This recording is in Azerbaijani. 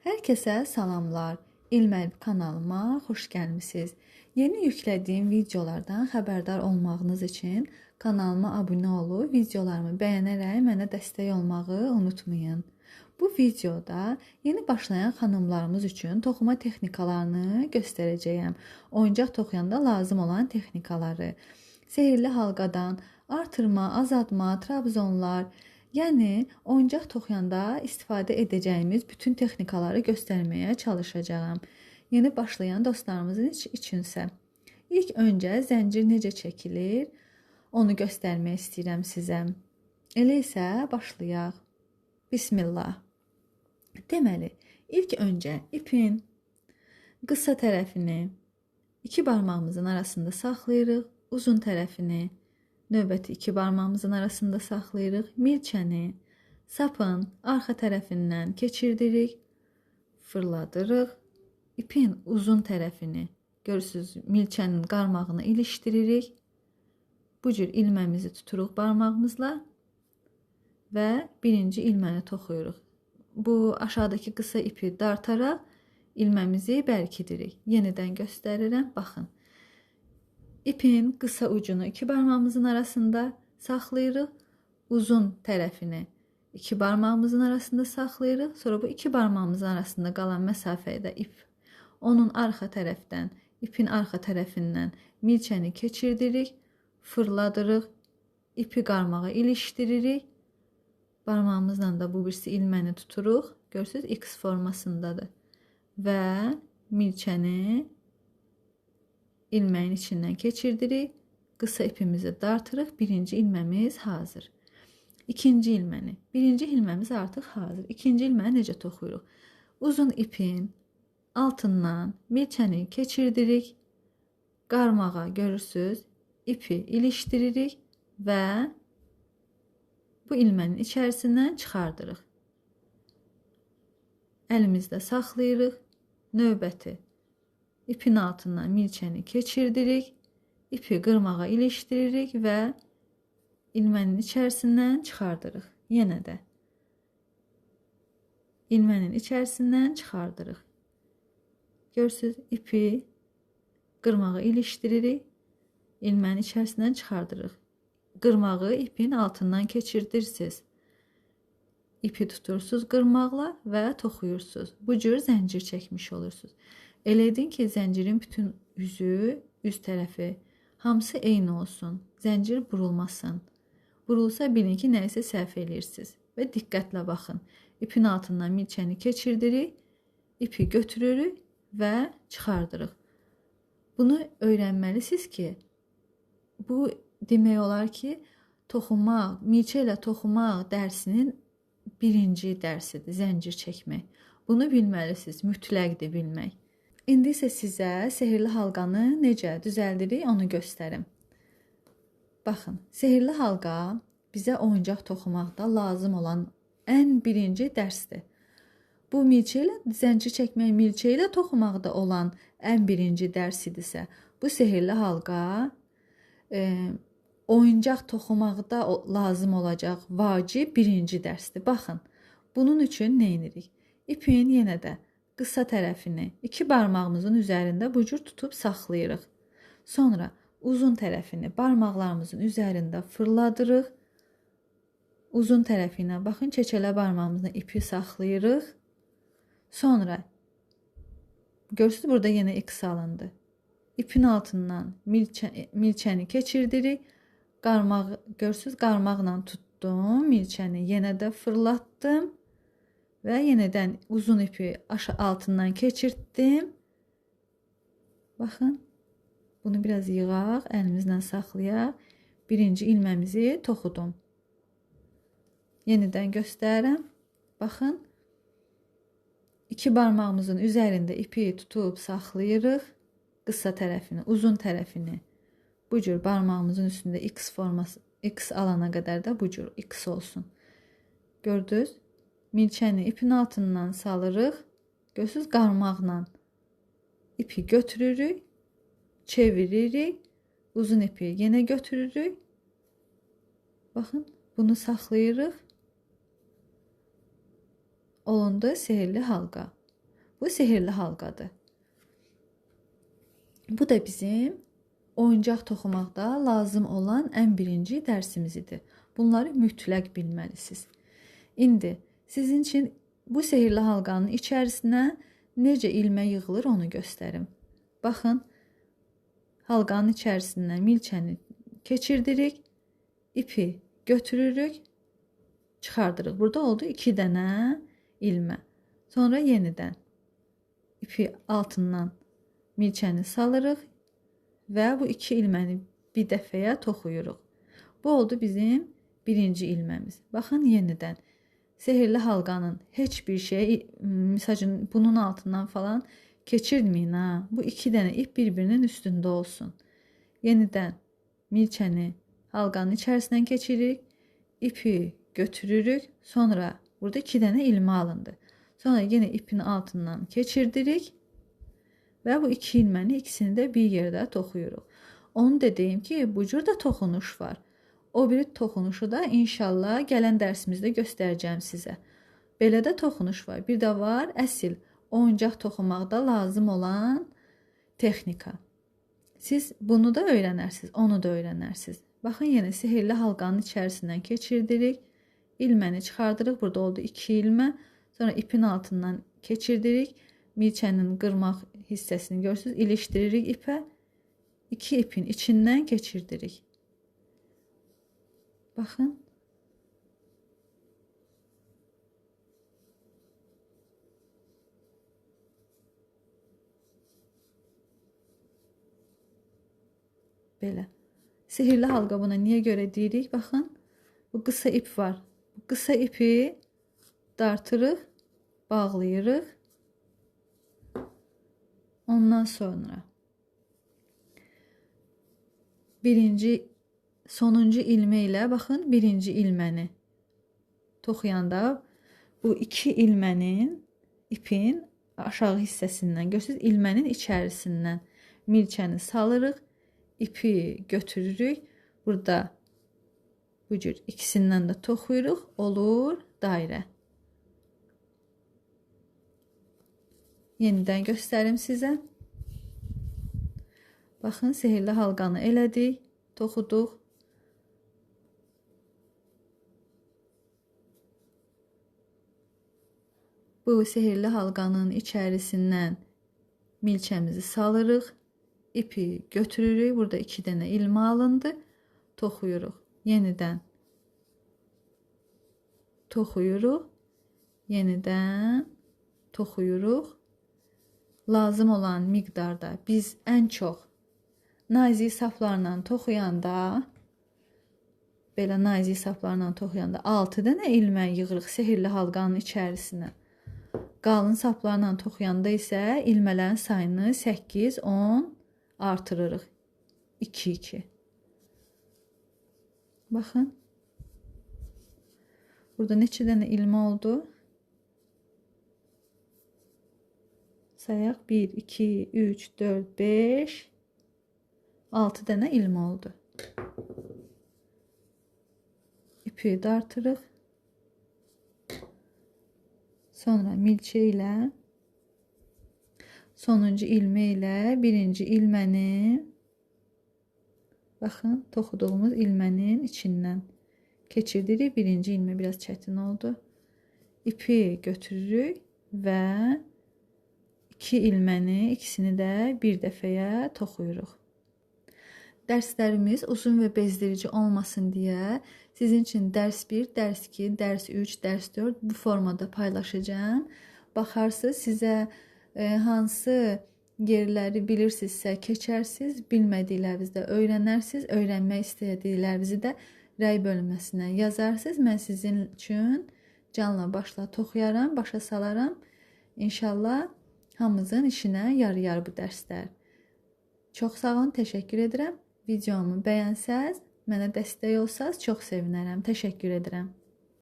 Hər kəsə salamlar. İlməlb kanalıma xoş gəlmisiniz. Yeni yüklədiyim videolardan xəbərdar olmağınız üçün kanalıma abunə olub videolarımı bəyənərək mənə dəstək olmağı unutmayın. Bu videoda yeni başlayan xanımlarımız üçün toxuma texnikalarını göstərəcəyəm. Oyuncaq toxuyanda lazım olan texnikaları. Sehirli halqadan artırma, azaltma, trabzonlar, yəni oyuncaq toxuyanda istifadə edəcəyimiz bütün texnikaları göstərməyə çalışacağam. Yeni başlayan dostlarımızın üçünsə ilk öncə zəncir necə çəkilir, onu göstərmək istəyirəm sizə. Elə isə başlayaq. Bismillah. Deməli, ilk öncə ipin qısa tərəfini iki barmağımızın arasında saxlayırıq, uzun tərəfini növbəti iki barmağımızın arasında saxlayırıq. Milçəni sapın arxa tərəfindən keçirdirik, fırladırıq. İpin uzun tərəfini görürsünüz, milçənin qarmağına ilişdiririk. Bu cür ilməmizi tuturuq barmağımızla və birinci ilməni toxuyuruq. Bu aşağıdakı qısa ipi dartaraq ilməmizi bərkidirik. Yenidən göstərirəm, baxın. İpin qısa ucunu iki barmağımızın arasında saxlayırıq. Uzun tərəfini iki barmağımızın arasında saxlayırıq. Sonra bu iki barmağımızın arasında qalan məsafəyə də ip onun arxa tərəfdən, ipin arxa tərəfindən milçəni keçirdirik, fırladırıq, ipi qarmağa ilişdiririk. Barmağımızla da bu birisi ilməni tuturuq. Görürsünüz, X formasındadır. Və milçəni ilməyin içindən keçirdirik. Qısa ipimizi dartırıq. Birinci ilməmiz hazır. İkinci ilməni. Birinci ilməmiz artıq hazır. İkinci ilməni necə toxuyuruq? Uzun ipin altından milçəni keçirdirik. Qarmağa görürsünüz, ipi ilişdiririk və bu ilmənin içərisindən çıxardırıq. Əlimizdə saxlayırıq. Növbəti İpin altından milçəni keçirdirik, ipi qırmağa ilişdiririk və ilmənin içərisindən çıxardırıq. Yenə də ilmənin içərisindən çıxardırıq. Görürsünüz, ipi qırmağa ilişdiririk, ilmənin içərisindən çıxardırıq. Qırmağı ipin altından keçirdirsiniz. İpi tutursunuz qırmaqla və toxuyursunuz. Bu cür zəncir çəkmiş olursunuz. Elə edin ki, zəncirin bütün üzü, üz tərəfi hamısı eyni olsun. Zəncir burulmasın. Burulsa bilin ki, nəyisə səhv eləyirsiniz. Və diqqətlə baxın. İpin altından milçəni keçirdirik, ipi götürürük və çıxardırıq. Bunu öyrənməlisiniz ki, bu demək olar ki, toxumaq, milçə ilə toxumaq dərsinin birinci dərsidir, zəncir çəkmək. Bunu bilməlisiniz, mütləqdir bilmək. İndi isə sizə sehirli halqanı necə düzəldirik, onu göstərim. Baxın, sehirli halqa bizə oyuncaq toxumaqda lazım olan ən birinci dərsdir. Bu milçə ilə zəncir çəkmək, milçə ilə toxumaqda olan ən birinci dərs idisə, bu sehirli halqa oyuncaq toxumaqda lazım olacaq vacib birinci dərsdir. Baxın, bunun üçün nə edirik? İpin yenə də qısa tərəfini iki barmağımızın üzərində bu cür tutub saxlayırıq. Sonra uzun tərəfini barmaqlarımızın üzərində fırladırıq. Uzun tərəfi ilə baxın, çeçələ barmağımızla ipi saxlayırıq. Sonra görürsünüz, burada yenə X alındı. İpin altından milçəni keçirdirik. Qarmaq, görürsünüz, qarmaqla tutdum milçəni, yenə də fırlatdım. Və yenidən uzun ipi aşağı altından keçirtdim. Baxın, bunu biraz yığaq, əlimizlə saxlayaq. Birinci ilməmizi toxudum. Yenidən göstərirəm. Baxın, iki barmağımızın üzərində ipi tutub saxlayırıq. Qısa tərəfini, uzun tərəfini bu cür barmağımızın üstündə X forması, X alana qədər də bu cür X olsun. Gördünüz? Milçəni ipin altından salırıq. Görürsünüz, qarmaqla ipi götürürük, çeviririk, uzun ipi yenə götürürük. Baxın, bunu saxlayırıq. Olundu sehirli halqa. Bu sehirli halqadır. Bu da bizim oyuncaq toxumaqda lazım olan ən birinci dərsimiz idi. Bunları mütləq bilməlisiniz. İndi sizin üçün bu sehirli halqanın içərisinə necə ilmə yığılır onu göstərim. Baxın, halqanın içərisindən milçəni keçirdirik, ipi götürürük, çıxardırıq. Burada oldu 2 dənə ilmə. Sonra yenidən ipi altından milçəni salırıq və bu 2 ilməni bir dəfəyə toxuyuruq. Bu oldu bizim birinci ilməmiz. Baxın, yenidən sehirli halqanın heç bir şey, misal üçün bunun altından falan keçirməyin ha. Bu 2 dənə ip bir-birinin üstündə olsun. Yenidən milçəni halqanın içərisindən keçiririk, ipi götürürük. Sonra burada 2 dənə ilmə alındı. Sonra yenə ipin altından keçirdirik və bu 2 ilməni ikisini də bir yerdə toxuyuruq. Onu da deyim ki, bu cür də toxunuş var. O biri toxunuşu da inşallah gələn dərsimizdə göstərəcəm sizə. Belə də toxunuş var. Bir də var əsil oyuncaq toxumaqda lazım olan texnika. Siz bunu da öyrənərsiniz, onu da öyrənərsiniz. Baxın, yenə sehirli halqanın içərisindən keçirdirik. İlməni çıxardırıq. Burada oldu 2 ilmə. Sonra ipin altından keçirdirik. Milçənin qırmaq hissəsini görürsünüz. İlişdiririk ipə. 2 ipin içindən keçirdirik. Baxın. Belə. Sehirli halqa buna niyə görə deyirik? Baxın, bu qısa ip var. Bu qısa ipi dartırıq, bağlayırıq. Ondan sonra birinci, sonuncu ilmə ilə baxın, birinci ilməni toxuyanda bu 2 ilmənin ipin aşağı hissəsindən, görürsünüz, ilmənin içərisindən milçəni salırıq, ipi götürürük. Burada bu cür ikisindən də toxuyuruq, olur dairə. Yenidən göstərim sizə. Baxın, sehirli halqanı elədik, toxuduq. Bu sehirli halqanın içərisindən milçəmizi salırıq, ipi götürürük. Burada 2 dənə ilmə alındı, toxuyuruq. Yenidən toxuyuruq, yenidən toxuyuruq. Lazım olan miqdarda biz ən çox nazik saplarla toxuyanda, belə nazik saplarla toxuyanda 6 dənə ilmə yığırıq sehirli halqanın içərisinə. Qalın saplarla toxuyanda isə ilmələrin sayını 8, 10 artırırıq. 2, 2. Baxın. Burada neçə dənə ilmə oldu? Sayaq. 1, 2, 3, 4, 5, 6 dənə ilmə oldu. İpi dartırıq. Sonra milçə ilə sonuncu ilmə ilə birinci ilməni, baxın, toxuduğumuz ilmənin içindən keçirdirik. Birinci ilmə biraz çətin oldu. İpi götürürük və 2 ilməni ikisini də bir dəfəyə toxuyuruq. Dərslərimiz uzun və bezdirici olmasın deyə sizin üçün dərs 1, dərs 2, dərs 3, dərs 4 bu formada paylaşacağım. Baxarsınız, sizə hansı yerləri bilirsinizsə keçərsiniz, bilmədiklərinizi də öyrənərsiniz, öyrənmək istədiklərinizi də rəy bölməsinə yazarsınız. Mən sizin üçün canla başla toxuyaram, başa salaram. İnşallah hamımızın işinə yarayar bu dərslər. Çox sağ olun, təşəkkür edirəm. Videomu bəyənsəz, mənə dəstək olsaz çox sevinərəm. Təşəkkür edirəm.